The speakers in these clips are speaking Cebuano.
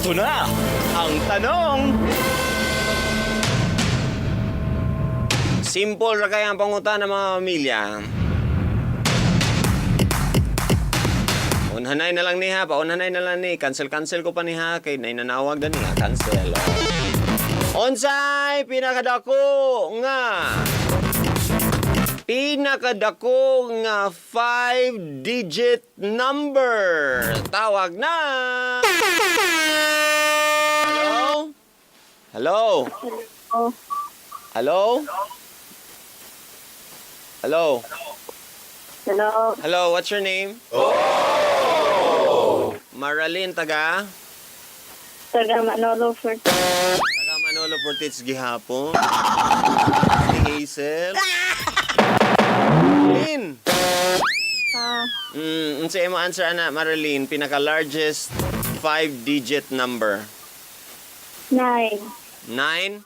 Ito na ang tanong. Simple ra kaya ang pangutan ng mga pamilya. Unhanay na lang niya, paunhanay na lang ni. Cancel-cancel ko pa niya, kay nay nanawag na niya. Cancel. Oh. Unsay pinakadako nga 5-digit number? Tawag na! Hello? Hello? Hello? Hello? Hello. Hello, what's your name? Oh! Marilyn, taga? Taga Manolo for Taga Manolo Fortits gihapon. Si Hazel. Lynn. Ah, Unsa imo answer ana, Marilyn? Pinaka largest 5-digit number. 9. 9.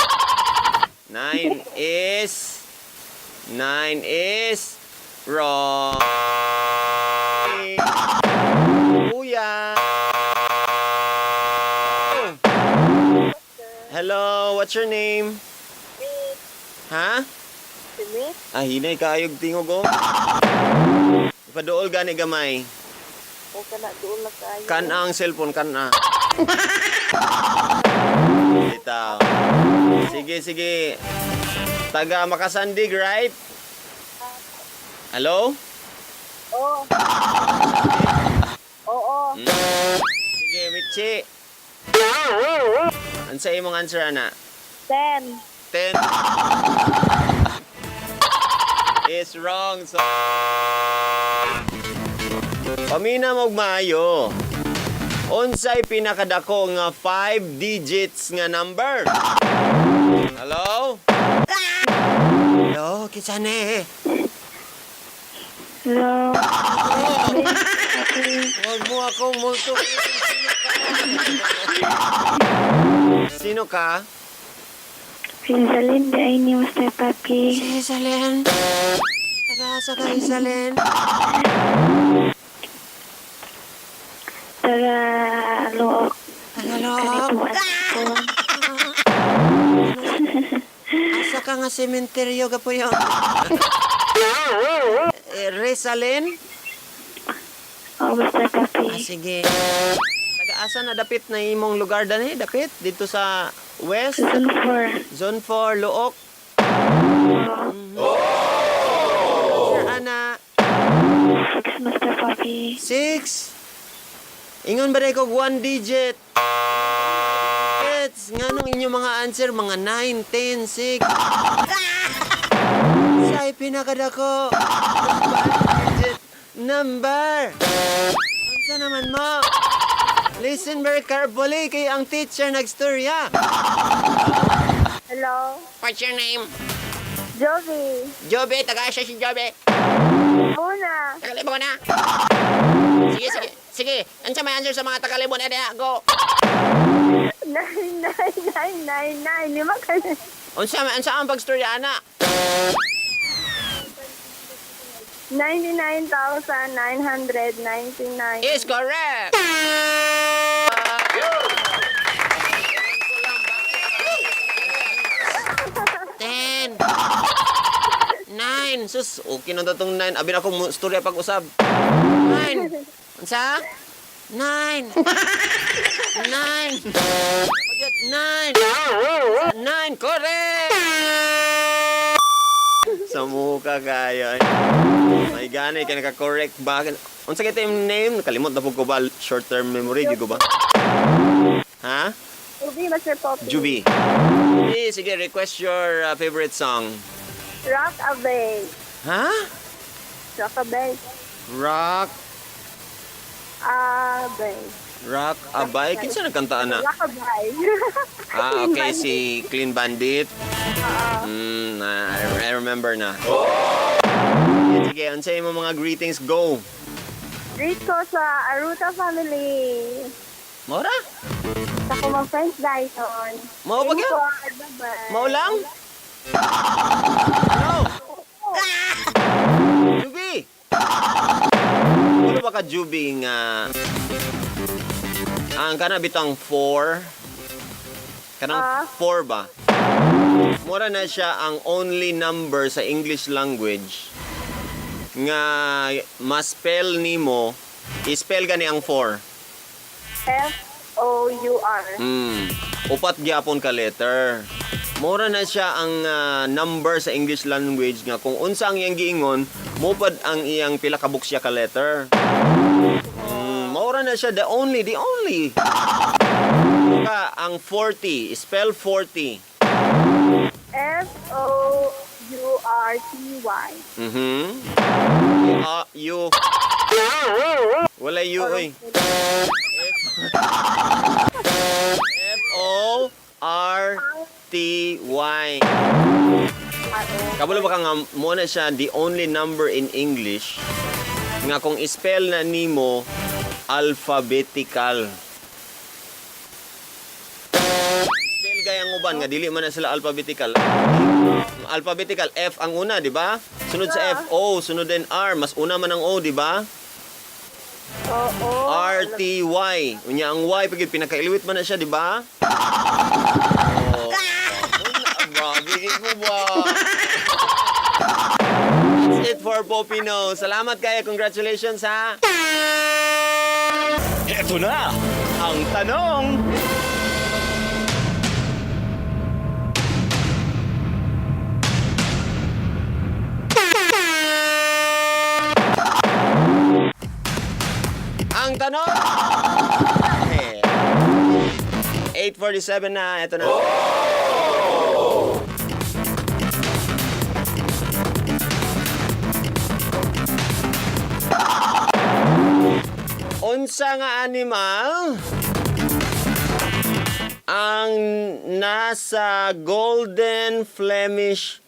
9 is 9 is wrong. Kuya. Hello, what's your name? Ha? Sweet. Ah, hinay kaayog tingog oh. Ipaduol gani gamay. O kana doon na kayo. Kan ang cellphone kan ah. Bitaw. Sige, sige. Taga Makasandig, right? Hello? Oo. Oo. Sige, Michi. Ano sa imong answer, ana? 10. 10 is wrong. So, pamina mo maayo. Unsay pinakadako nga 5 digits nga number? Hello? Hello, kinsa ni? Hello. Huwag mo akong multo. Sino ka? Rizalin, di ay ni Mr. Papi. Isalen. Taga-asa ka, Isalen. Taga Luok. Tagalog. Kanituan ko. Asa ka nga sementeryo ka po yun? Eh, Rizalin? Oo, Mr. Papi. Ah, sige. Taga-asa na dapit na imong lugar dani? Dapit? Dito sa West? Zone 4. Zone 4, Luok. Oo. Sir Ana, 6, Mr. Papi. 6. Ingon ba ko one digit? It's nganong inyong mga answer mga 9, 10, 6. Sa'y pinakadako. One digit number. Unsa naman mo? Listen very carefully kay ang teacher nagstorya. Hello. What's your name? Joby. Jobe, taga-asa si Jobe. Una. Tagalibon na. Sige, sige. Sige, unsa may answer sa mga tagalibon na go. 9, 9, 9, 9, 9. Lima ka na. Unsa may unsa ang pagstorya ana? 99,999. Is correct. 10. 9. Sus, okay na tong 9. Abi na akong storya pag-usab. 9. Unsa? 9. 9. Pagyot 9. 9. Correct. Sa muka kayo. May gani ka naka-correct ba? Unsa kay imong name? Nakalimot na pud ko ba short term memory di ko ba? Ha? Joby, Mr. Poppy. Juby. Juby, sige, request your favorite song. Rock Away. Ha? Rock Away. Rock, Away. Rock Abay. Kinsa nagkanta na? Rock Away. Ah, okay, si Clean Bandit. I remember na. Sige, unsay mo mga greetings, go. Greet ko sa Aruta family. Mora? Sa ko mga friends Dyson. Mao ba Thank gyud? you. Bye-bye. Mao lang? Hello? Juby! Ano ba ka, Juby, nga Ang kana bitang 4. Kanang 4 ba? Mura na siya ang only number sa English language nga ma-spell nimo, i-spell gani ang 4. F-O-U-R. Upat gyapon ka letter. Mura na siya ang number sa English language nga kung unsa ang iyang giingon, mupad ang iyang pila ka buksya ka letter. Mura na siya the only, the only. Ka ang 40, spell 40. F-O-U-R-T-Y. Ah, U. Wala U oy. F F O R T Y. Kabalo ba ka nga mo na siya the only number in English nga kung spell na nimo alphabetical. Spell gay ang uban nga dili man na sila alphabetical. Alphabetical F ang una, di ba? Sunod sa F O, sunod din R, mas una man ang O, di ba? Oo. R T Y. Unya ang Y pag pinakailiwit man na siya, di ba? Oh. Grabe ko ba? That's it for Popino. Salamat kayo. Congratulations ha. Eto na ang tanong. Ang tanong. Eh. 8:47 na. Ito na. Unsa nga animal ang nasa Golden Flemish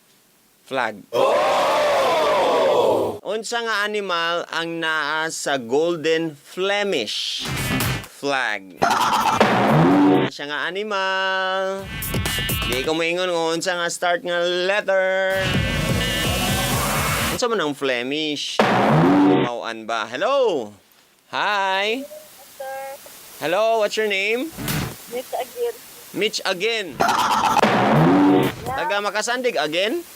flag? Unsa nga animal ang naa sa Golden Flemish flag? Siya nga animal. Di ko moingon kung unsa nga start nga letter. Unsa man ang Flemish? Mauan ba? Hello. Hi. Sir, Hello, what's your name? Miss again. Mitch again. Taga Makasandig again?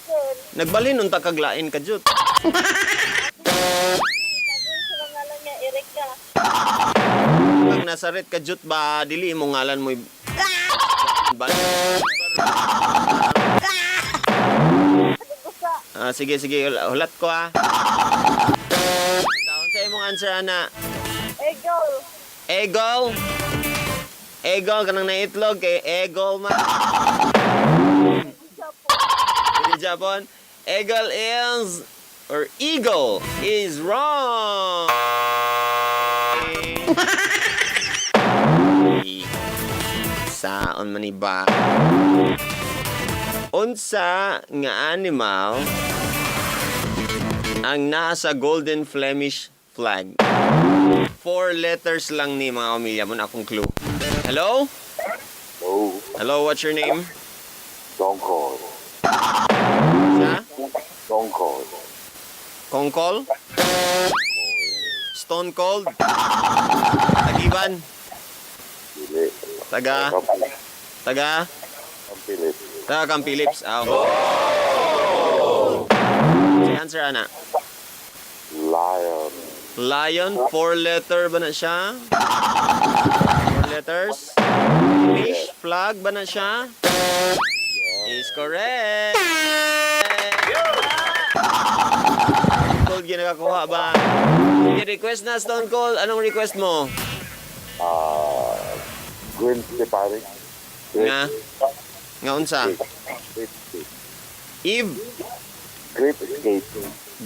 Sir, Nagbalin unta kaglain ka jud. sabi sa ngalan niya, Erika. Pag nasarit ka jud ba dili mo ngalan mo ba? Gusa. Ah, sige sige hulat ko ah. Taon sa imong answer ana. Eagle. Eagle. Eagle kanang naitlog kay eagle ma. Dili Japon. Eagle is or eagle is wrong. Saon man ni ba? Unsa nga animal ang nasa Golden Flemish flag? Four letters lang ni mga pamilya mo na akong clue. Hello? Hello, Hello, what's your name? Dongkol. Sa? Dongkol. Kongkol? Stone Cold? Tagiban? Dili. Taga? Taga? Kampilit. Taga Camp Phillips. Aw. Si answer ana. Lion. Lion, four letter ba na siya? Four letters. Fish flag ba na siya? Is correct. Stone Cold ginakakuha ba? Sige, request na Stone Cold. Anong request mo? Gwen Stefani. Nga? Nga unsa? Great Escape. Eve, Great Escape.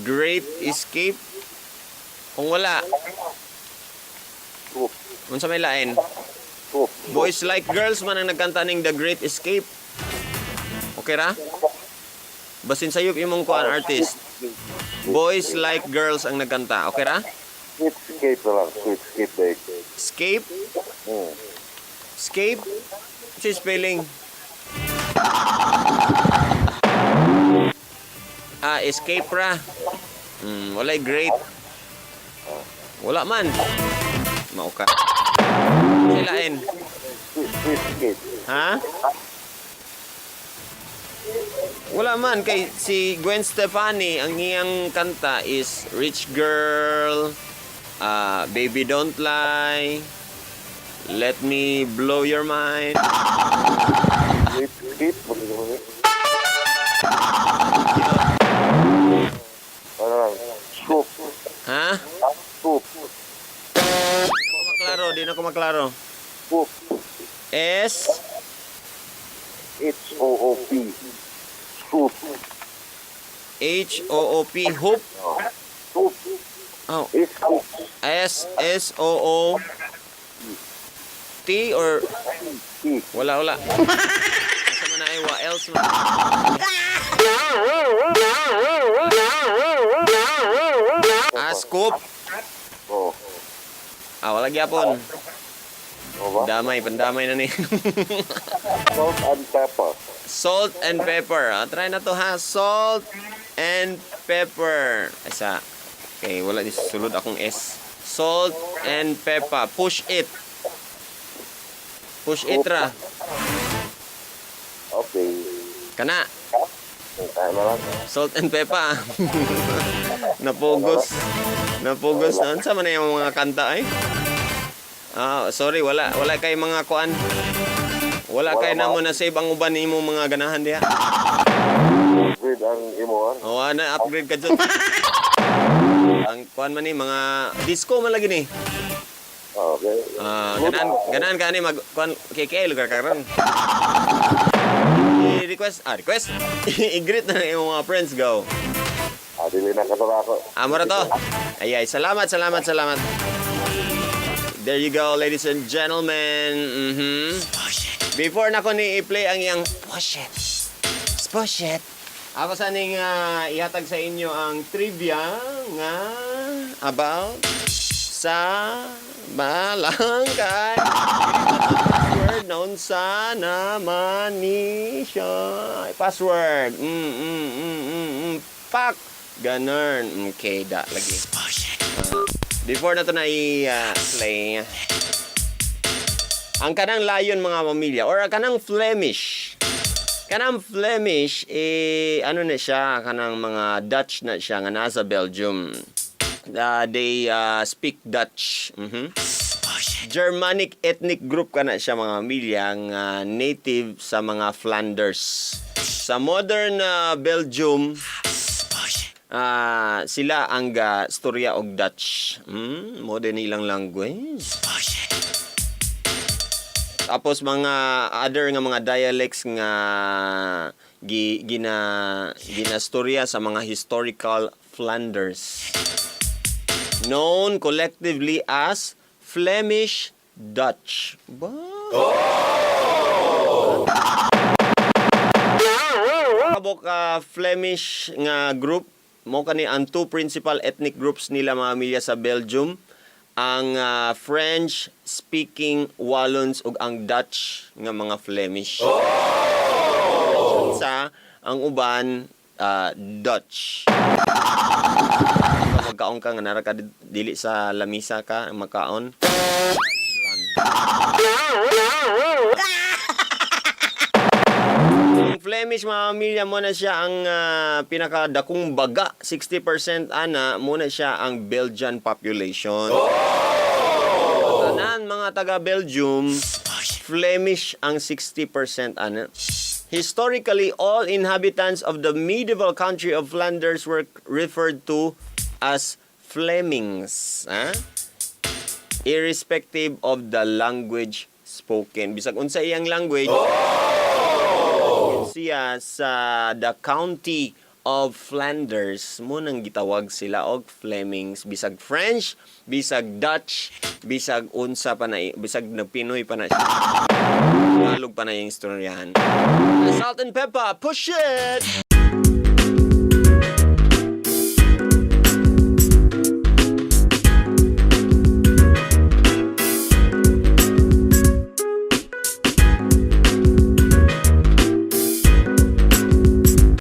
Great Escape. Kung wala, Troop. unsa may lain? Troop. Boys Like Girls man ang nagkanta ning The Great Escape. Okay ra? Basin sayop imong kuan artist. Boys Like Girls ang nagkanta. Okay ra? Great Escape na lang. Great Escape day. Escape? Escape? What's spelling? Ah, escape ra. Walay great. Wala man. Mao ka. Lain. Sweet Escape. Ha? Wala man kay si Gwen Stefani, ang iyang kanta is Rich Girl, Baby Don't Lie, Let Me Blow Your Mind. Great Escape. Ano lang? Scoop. Ha? Scoop. Di na ko maklaro, di na ko maklaro. Scoop. S H-O-O-P. Scoop. H O O P, hope. Scoop. Oh, Scoop. S S O O T or T. Wala, wala. Asa man na ay wa else man. Ah, scoop. Oh. Ah, wala gyapon. Oh ba? Damay, pandamay na ni. Salt and pepper. Salt and pepper. Ah, try na to ha. Salt and pepper. Isa. Okay, wala ni sulod akong S. Salt and pepper. Push it. Push it ra. Okay. Kana. Kaya na lang. Salt and pepper. Napugos. Napugos na. Unsa man na yung mga kanta ay? Ah, sorry, wala wala kay mga kuan. Wala kay namo na save ang uban nimo mga ganahan diha. Upgrade ang imo. Ah. Oh, ana upgrade ka jud. Ang kuan man ni mga disco man lagi ni. Okay. Ah, ganan ganan ka ni mag kuan KK lugar karon. I-request, ah, request. I-greet na lang imong mga friends go. Ah, dili na katara ako. Amo ra to. Ay, ay, salamat, salamat, salamat. There you go, ladies and gentlemen. Before na ko ni i-play ang iyang Push It. Push It. Ako sa ning ihatag sa inyo ang trivia nga about sa balangkay. Password na unsa naman ni siya. Password. Pak. Ganun. Okay, da. Lagi. Before na to na i-play. Ang kanang lion, mga pamilya, or ang kanang Flemish. Kanang Flemish eh ano na siya, kanang mga Dutch na siya nga nasa Belgium. They speak Dutch. Germanic ethnic group kana siya, mga pamilya, nga native sa mga Flanders. Sa modern Belgium, sila ang storya og Dutch. Modern ilang language. Tapos mga other nga mga dialects nga gi, gina ginastorya sa mga historical Flanders. Known collectively as Flemish Dutch. Ba? Kabok Flemish nga group mo kani ang two principal ethnic groups nila, mga pamilya, sa Belgium, ang French speaking Wallons ug ang Dutch nga mga Flemish. Sa ang uban Dutch. Magkaon ka nga nara ka dili sa lamisa ka magkaon. Ang Flemish, mga pamilya, mo na siya ang pinakadakong baga. 60% ana mo na siya ang Belgian population. Tanan mga taga Belgium, Flemish ang 60% ana. Historically, all inhabitants of the medieval country of Flanders were referred to as Flemings. Ah? Irrespective of the language spoken. Bisag unsa iyang language, siya sa the county of Flanders mo nang gitawag sila og Flemings, bisag French, bisag Dutch, bisag unsa pa na, bisag na Pinoy pa na siya. Tagalog pa na yung istoryahan. Salt and pepper, push it.